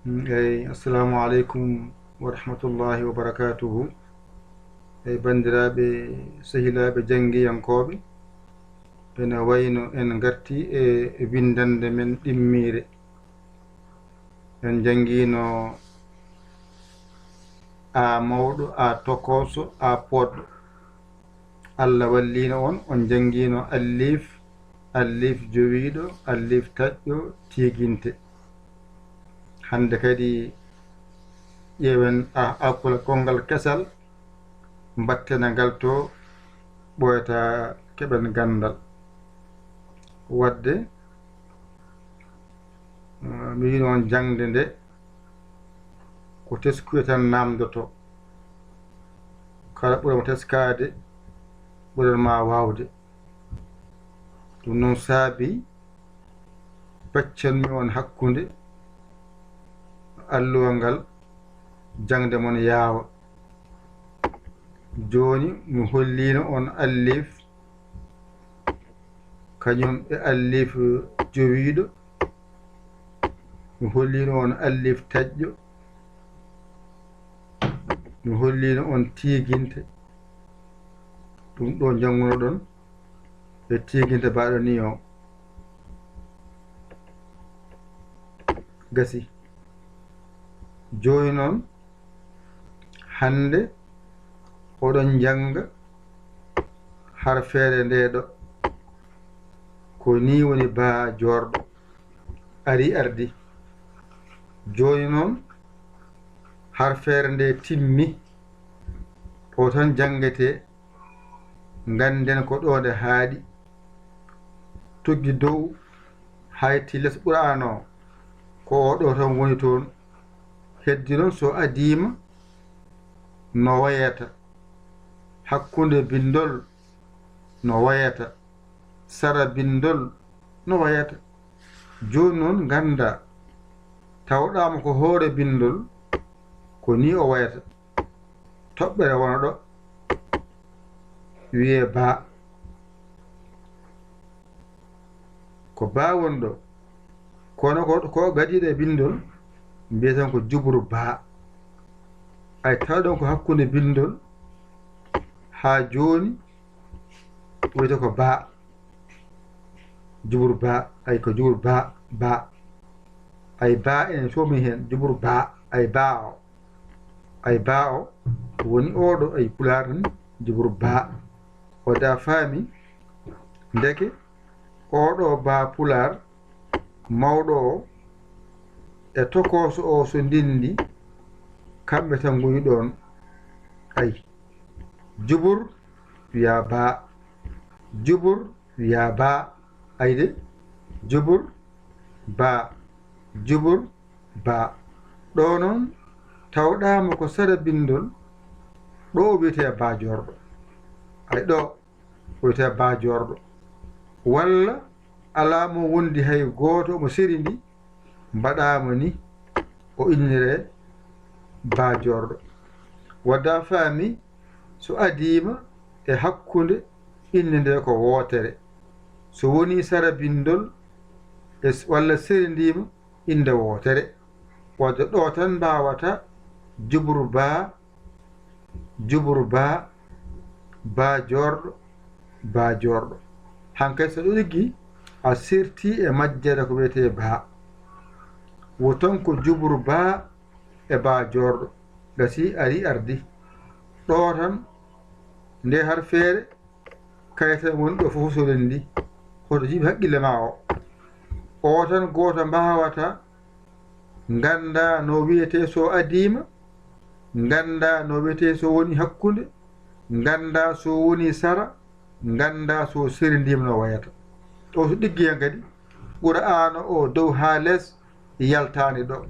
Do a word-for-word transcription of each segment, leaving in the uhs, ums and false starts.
Eyi, assalamu aleykum wa rahmatullahi wa barakatuhu. Eyi, banndiraaɓe, sehilaaɓe janngiyankooɓe, ene wayno en ngarti e winndannde men ɗimmiire. En njanngiino A mawɗo, A tokooso, A poodɗo. Allah walliino on, on njanngiino allif, allif jowiiɗo, allif taƴƴo, tiiginte. Hannde kadi ƴeewen a, alkula kongal kesal, mbatten e ngal to ɓooyata keɓen ganndal. Waɗde, eh, mi wiino on jaŋde nde ko teskuya tan naamndoto. Kala ɓurama teskaade, ɓuran ma waawde. Ɗum noon saabi peccanmi on hakkunde alluwal ngal, jaŋde mon yaawa. Jooni mi holliino on allif, kañum e allif jowiiɗo. Mi holliino on allif taƴƴo. Mi holliino on tiiginte. Ɗum ɗo njanngunoɗon e tiiginte baaɗo ni o. Gasi. Jooni noon, hannde oɗon njannga harfeere nde ɗo. Ko ni woni baa joorɗo. Ari ardi. Jooni noon, harfeere nde timmi. O tan janngetee. Ngannden ko ɗo nde haaɗi. Tuggi dow, hayti les Qur'aana o, ko o ɗo tan woni toon. Heddi noon so adiima no wayata, hakkunde binndol no wayata, sara binndol no wayata. Jooni noon nganndaa, tawɗaama ko hoore binndol, ko ni o wayata. Toɓɓere wona ɗo wiyee baa. Ko baa woni ɗo. Kono ko, ko gadiiɗo e binndol, mbiyeten ko jubru baa. Ay tawɗon ko hakkunde binndol, haa jooni wiyete ko baa. Jubru baa, ay ko jubru baa, baa. Ay baa ene soomi heen, jubru baa, ay baa o. Ay baa o woni oɗo, ay pulaar ni, jubru baa. Wadde a faami, ndeke oɗo baa pulaar mawɗo o e tokooso o so ndinndi, kamɓe tan ngoni ɗoon. Ay, jubur wiyaa baa, jubur wiyaa baa, ay de, jubur, baa, jubur, baa. Ɗo noon tawɗaama ko sara binndol, ɗo o wiyetee baa joorɗo. Ay ɗo o wiyetee baa joorɗo. Walla alaa mo wondi hay gooto omo seri ndi, mbaɗaama ni o inniree baa joorɗo. Wadde a faami, so adiima e hakkunde, innde nde ko wootere. So wonii sara binndol e s-, walla serindiima, innde wootere. Wadde ɗo tan mbaawata jubru baa, jubru baa, baa joorɗo, baa joorɗo. Hankay so ɗo ɗiggi, a sirti e majjere ko wiyetee baa. Wo tan ko jubru baa e baa joorɗo. Gasi ari ardi. Ɗo tan nde harfeere, kaytan woni ɗo fof so renndi. Hoto jiiɓi haqqille ma o. O tan gooto mbaawata ngannda no wiyetee so adiima, ngannda no wiyetee so woni hakkunde, ngannda so woni sara, ngannda so serindiima no wayata. O so ɗiggi heen kadi, Qur'aana o dow haa les yaltaani ɗo.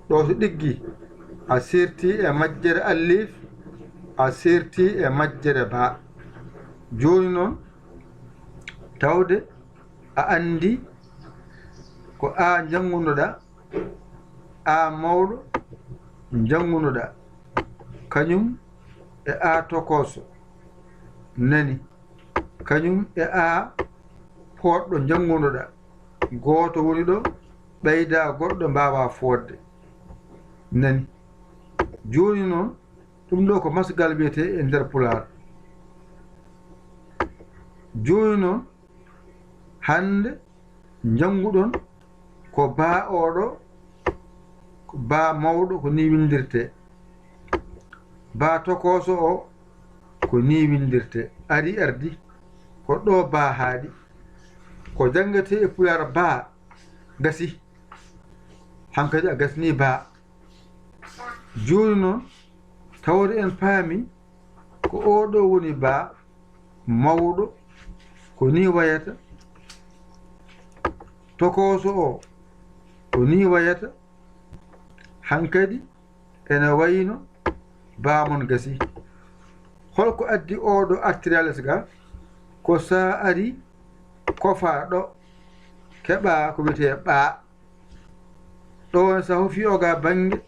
Ɗo so ɗiggi, a sirti e majjere allif, a sirti e majjere baa. Jooni noon, tawde a anndi ko a njanngunoɗaa, A mawɗo njanngunoɗaa, kañum e A tokooso nani, kañum e A poodɗo njanngunoɗaa, gooto woni ɗo, ɓeyda goɗɗo mbaawaa fooɗde. Nani? Jooni noon, ɗum ɗo ko masgal wiyetee e nder Pulaar. Jooni noon, hannde njannguɗon ko baa oɗo, ko baa mawɗo, ko ni winndirtee. Baa tokooso o, ko ni winndirtee. Ari ardi, ko ɗo baa haaɗi. Ko janngetee e Pulaar baa, gasi. Hankadi a gasnii baa. Jooni noon, tawde en paami ko oɗo woni baa mawɗo, ko ni wayata, tokooso o, ko ni wayata, hankadi ene wayno baa mon gasi. Holko addi oɗo artiralis ga? Ko sa ari, kofa ɗo, keɓa ko wiyetee ɓaa. Ɗo woni sa hufi o ga bannge,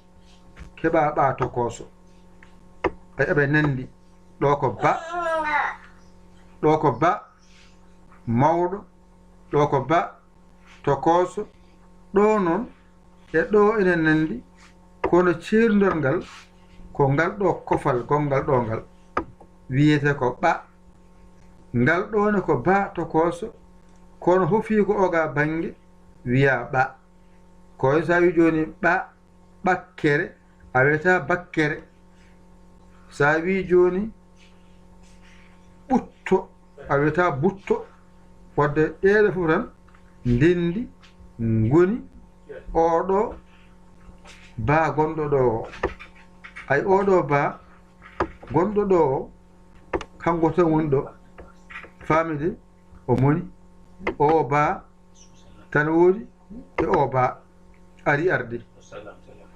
keɓa ɓaa tokooso. Ay, aɓe nandi. Ɗo ko ba, ɗo ko ba mawɗo, ɗo ko ba tokooso. Ɗo noon, e ɗo ene nandi, kono ceerundal ngal, ko ngal ɗo kofal gonngal ɗo ngal. Wiyetee ko ɓa. Ngal ɗo ne ko ba tokooso, kono hufi ko o ga bannge, wiya ɓa. Ko sa wi jooni ɓa, ɓakkere, a wiyata bakkere. Sa wi jooni ɓutto, a wiyata butto. Wadde ɗeɗe fof tan ndendi ngoni oɗo ba gonɗo ɗo o. Ay, oɗo ba gonɗo ɗo o, kanko tan woni ɗo. Faamide? O moni. O ba tan woodi e o ba ari ardi.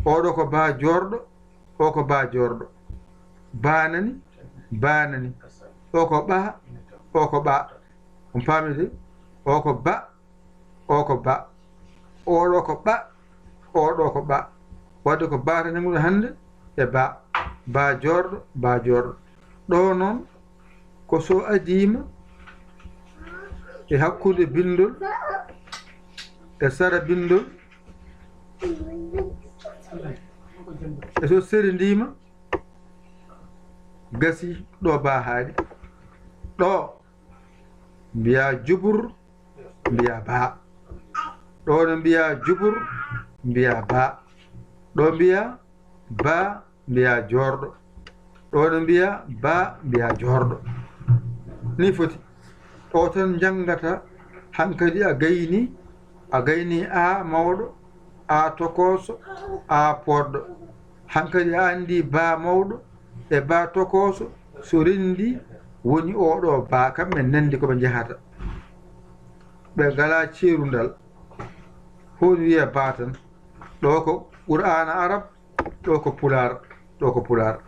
Oɗo ko ba joorɗo, o ko ba joorɗo. Ba nani, ba nani. O ko ɓa, o ko ɓa. On paami de? O ko ba, o ko ba. Oɗo ko ɓa, oɗo ko ɓa. Wadde ko ba tan jannguɗo hannde e ba. Ba joorɗo, ba joorɗo. Ɗo noon, ko so adiima e hakkunde binndol e sara binndol, e so serindiima, gasi ɗo ba haaɗi. Ɗo mbiya jubur, mbiya ba. Ɗo no mbiya jubur, mbiya ba. Ɗo mbiya ba, mbiya joorɗo. Ɗo no mbiya ba, mbiya joorɗo. Ni foti. Ɗo tan njanngata hankadi a gayni, a gayni a mawɗo, a tokooso, a poodɗo. Hankadi a anndi ba mawɗo e ba tokooso, so renndi woni oɗo ba, kamɓe nandi ko ɓe njahata. Ɓe ngala ceerundal. Hooni wiya ba tan. Ɗo ko Qur'aana Arab, ɗo ko Pulaar, ɗo ko Pulaar.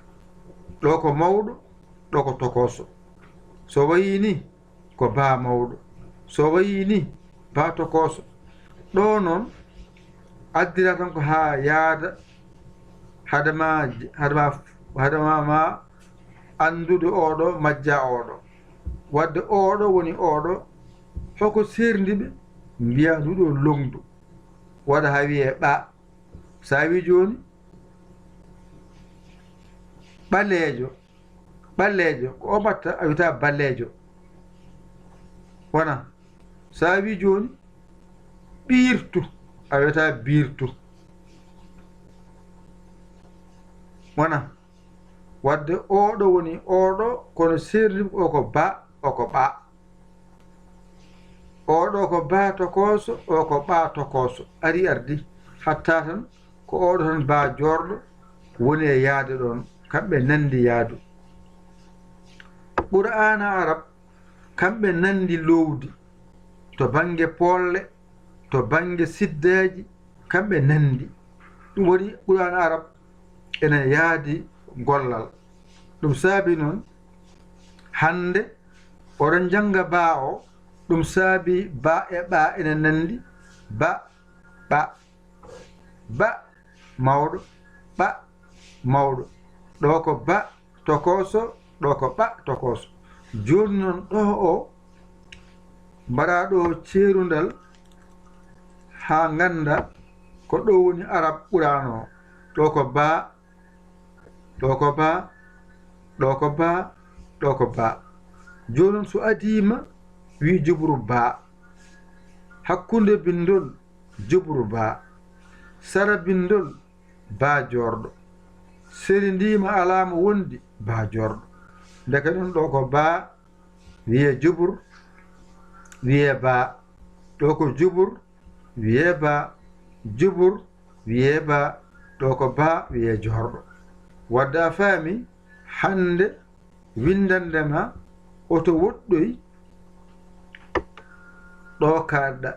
Ɗo ko mawɗo, ɗo ko tokooso. So wayi ni, ko ba mawɗo. So wayi ni, ba tokooso. Ɗo noon, addira tan ko haa yaada, hade ma, hade ma, hade ma, ma anndude oɗo, majja oɗo. Wadde oɗo woni oɗo, hoko seerndi ɓe, mbiya ndu ɗo longdu. Waɗa haa wiyee ɓa. Sa wi jooni, ɓaleejo, ɓaleejo, ko o mbatta, a wiyata baleejo. Wona, sa wi jooni, ɓiirtu, a wiyata biirtu. Wona, wadde oɗo woni oɗo, kono seerndi o ko ba, o ko ɓa. Oɗo ko ba tokooso, o ko ɓa tokooso. Ari ardi, hatta tan ko oɗo tan ba joorɗo woni e yaade ɗoon. Kamɓe nandi yaadu. Qur'aana Arab, kamɓe nandi lowdi. To bannge poolle, to bannge siddaaji, kamɓe nandi. Ɗum waɗi Qur'aana Arab ene yaadi gollal. Ɗum saabi noon, hannde oɗon njannga ba o, ɗum saabi ba e ɓa ene nandi, ba, ɓa, ba, mawɗo, ɓa, mawɗo. Ɗo ko ba tokooso, ɗo ko ɓa tokooso. Jooni noon ɗo o, mbaɗa ɗo ceerundal haa ngannda ko ɗo woni Arab Qur'aana o. Ɗo ko baa, ɗo ko baa, ɗo ko baa, ɗo ko baa. Jooni noon so adiima, wii jubru baa. Hakkunde binndol, jubru baa. Sara binndol, baa joorɗo. Seri ndiima alaama wondi, baa joorɗo. Ndeke noon ɗo ko baa, wiyee jubur, wiyee baa. Ɗo ko jubur, wiyee baa. Jubur, wiyee baa. Ɗo ko baa, wiyee joorɗo. Wadde a faami, hannde winndannde ma oto woɗɗoy ɗo kaaɗɗa.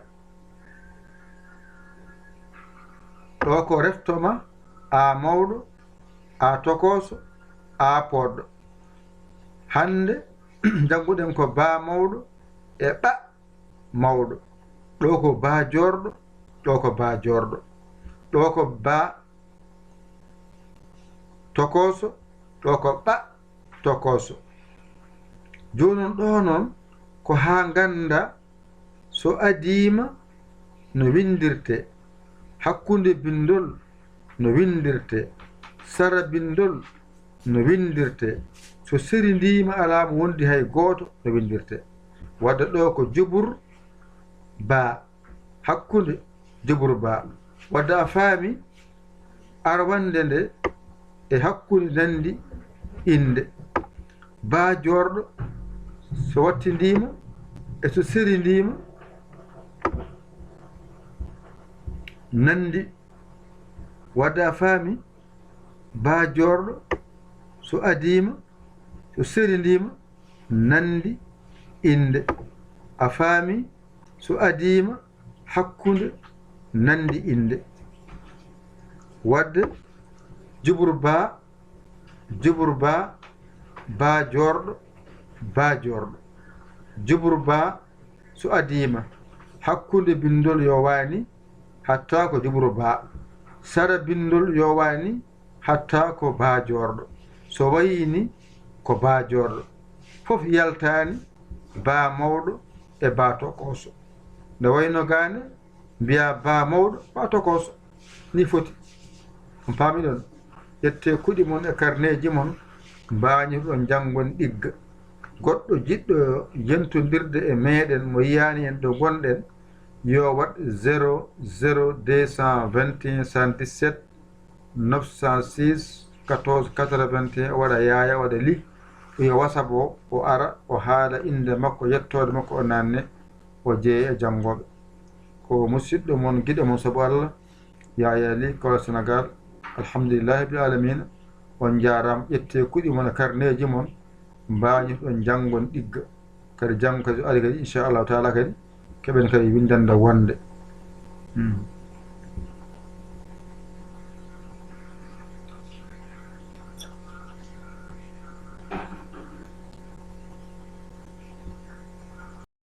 Ɗo ko refto ma, a mawɗo, a tokooso, a poodɗo. Hannde, jannguɗen ko baa mawɗo e ɓa mawɗo. Ɗo ko baa joorɗo, ɗo ko baa joorɗo. Ɗo ko baa tokooso, ɗo ko ɓa tokooso. Jooni noon, ɗo noon, ko haa ngannda so adiima no winndirtee, hakkunde binndol no winndirtee, sara binndol no winndirtee, so seri ndiima alaama wondi hay gooto no winndirtee. Wadde ɗo ko jubur baa, hakkunde jubur baa. Wadde a faami, arwannde nde e hakkunde nanndi innde. Baa joorɗo so wattindiima e so serindiima nanndi. Wadde a faami, baa joorɗo so adiima, so serindiima nanndi innde. A faami, so adiima hakkunde nanndi innde. Wadde jubur baa, jubur baa, baa joorɗo, baa joorɗo. Jubur baa so adiima hakkunde binndol yo waani hatta ko jubur baa. Sara binndol yo waani hatta ko baa joorɗo. So wayii ni ko baa joorɗo. Fof yaltaani baa mawɗo e baa tokooso. Nde wayno gaa ne mbiyaa baa mawɗo, baa tokooso. Ni foti. On paamiɗon? Ƴettee kuɗi mon e karneeji mon, mbaañirɗon janngon ɗigga. Goɗɗo jiɗɗo yentondirde e meeɗen mo yiyaani en ɗo ngonɗen, yo waɗ zéro zéro deux cent vingt et un soixante-dix-sept neuf cent six quatorze quatre-vingt-un, o waɗa yaaya, o waɗa li, o yiya WhatsApp o, o ara, o haala innde makko, yettoode makko, o naanne, o jeeya e janngooɓe. Ko musiɗɗo mon, giɗo mon sabu Allah, Yaya Ly, Kolda Sénégal. Alhamdulillahi rabbil alamina. On njaaraama, ƴettee kuɗi mon e karneeji mon, mbaañirɗon janngon ɗigga. Kadi janngo kadi so ari kadi, inchallahu taala kadi, keɓen kadi winndannde wonde. Hmm.